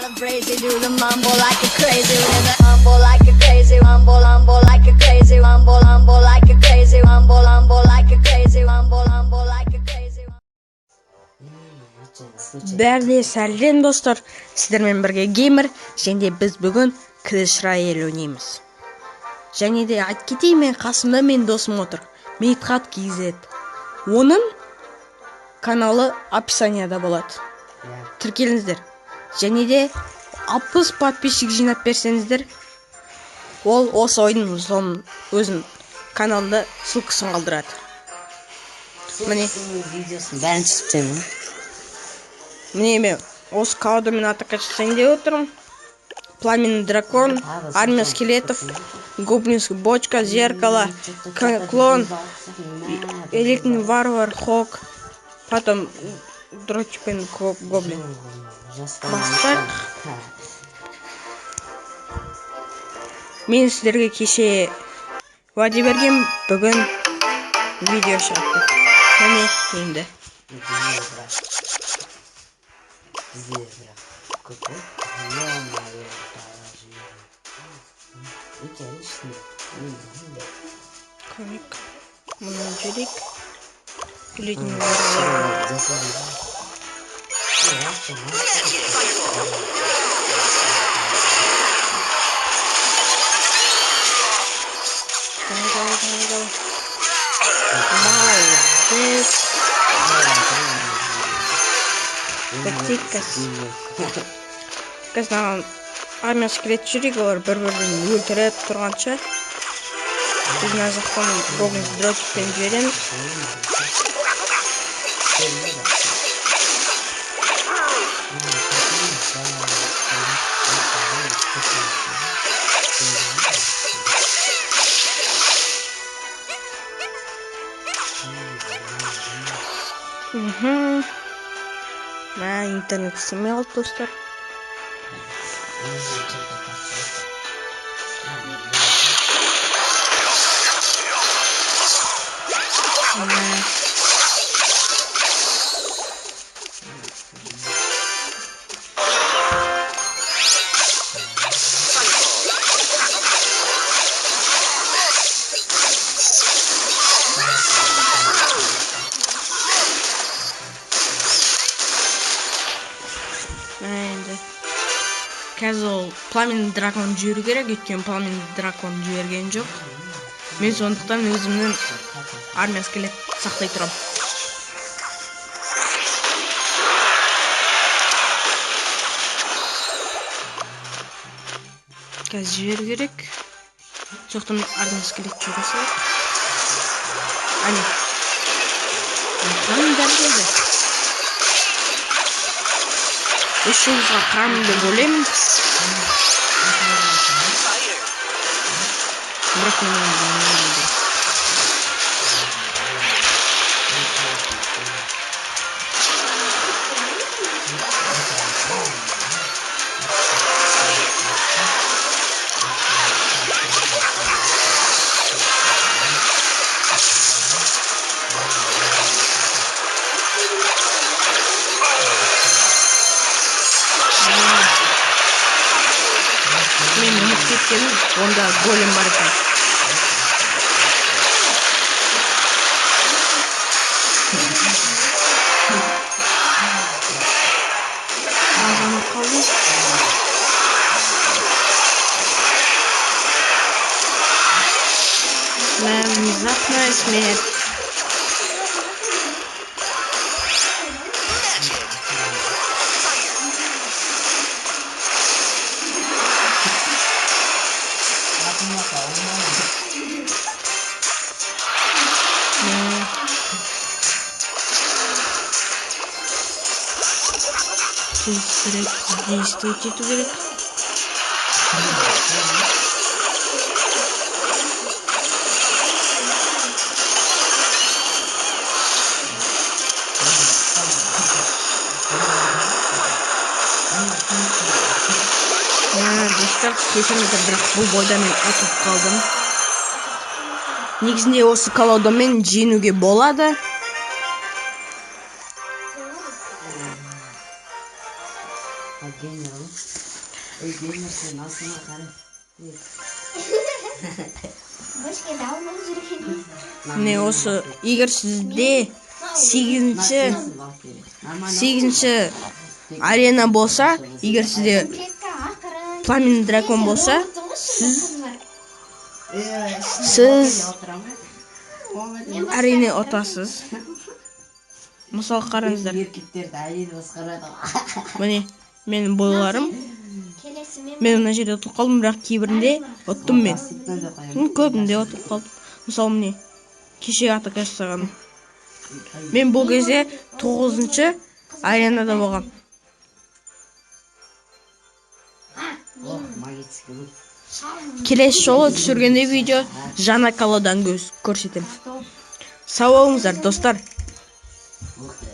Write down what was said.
Calabrese, do the mumble like a crazy rhythm. Mumble like a crazy, mumble, mumble like a crazy, mumble, mumble like a crazy, mumble, mumble like a crazy, mumble, mumble like a crazy. Бәріне сәлем, достар! Сіздермен бірге Геймер, және де біз бүгін Clash Royale ойнаймыз. Және де айтып кетейін, мен қасымда менің досым отыр, Митхат KZ. Оның каналы описанияда болады, тіркеліңіздер. Және де 60 подписчик жинап берсеңіздер, ол осы ойдың соның өзінің каналында ссылкасын қалдырады. Міне. Видеосын бәрін түсіп тастаймын. Міне, мен осы колодамен атака жасайын деп отырмын. Пламенный дракон, армия скелетов, гоблинская бочка, зеркало, клон, элитный варвар, хок, потом дротик пен гоблин. Бастық. Мен сіздерге кеше уәде берген, бүгін видео шығады деп. Міне, енді. Бізде бірақ көп қой. Ё-моё, өте ішінде. Көрейік. Мұны жіберейік. Элитный варвар. Давай, давай, давай, давай. Молодец. Бітейік қазір. Қазір маған армия скелет жүрейік, олар бір бірін өлтіріп тұрғанша. Біз мына жақтан гоблин дротикпен жібереміз. Мхм. Мә, интернет істемей қалды, достар. Мә. Мә, енді қазір ол пламенный дракон жіберу керек, өйткені пламенный дракон жіберген жоқ. Мен сондықтан өзімнің армия скелет сақтай тұрамын. Қазір жіберу керек. Сондықтан армия скелет жібере салайық. Әне, храмдар келді. Үш жұлдызға қырамын деп ойлаймын, бірақ мен оны білмеймін де. Мен ұмытып кеткенім, онда голем бар екен. Аз ғана қалды. Мә, внезапная смерть. Мә. Тезірек действовать ету керек. Мә, достар, кешіріңіздер, бірақ бұл бойда мен ұтылып қалдым. Негізінде осы колодамен жеңуге болады. Геймер ғой. Ей, геймер, сен астыңа қара. Ей, Бошкеде алмай жүрген. Міне, осы, егер сізде сегізінші нормально. сегізінші арена болса, егер сізде Клетка ақырын. Пламенный дракон болса, сіз сіз әрине ұтасыз. Мысалы, қараңыздар. Еркектерді әйел басқарады ғой. Міне, менің бойларым. Келесі мен. Мен мына жерде ұтылып қалдым, бірақ кейбірінде ұттым мен. Доступно деп қоямын. Көбінде ұтылып қалдым. Мысалы, міне, кеше атака жасағаным. Мен бұл кезде тоғызыншы аренада болғам. Ох, магический лук. Келесі жолы түсіргенде видео жаңа қаладан көз көрсетемін. Сау болыңыздар, достар. Ух ты.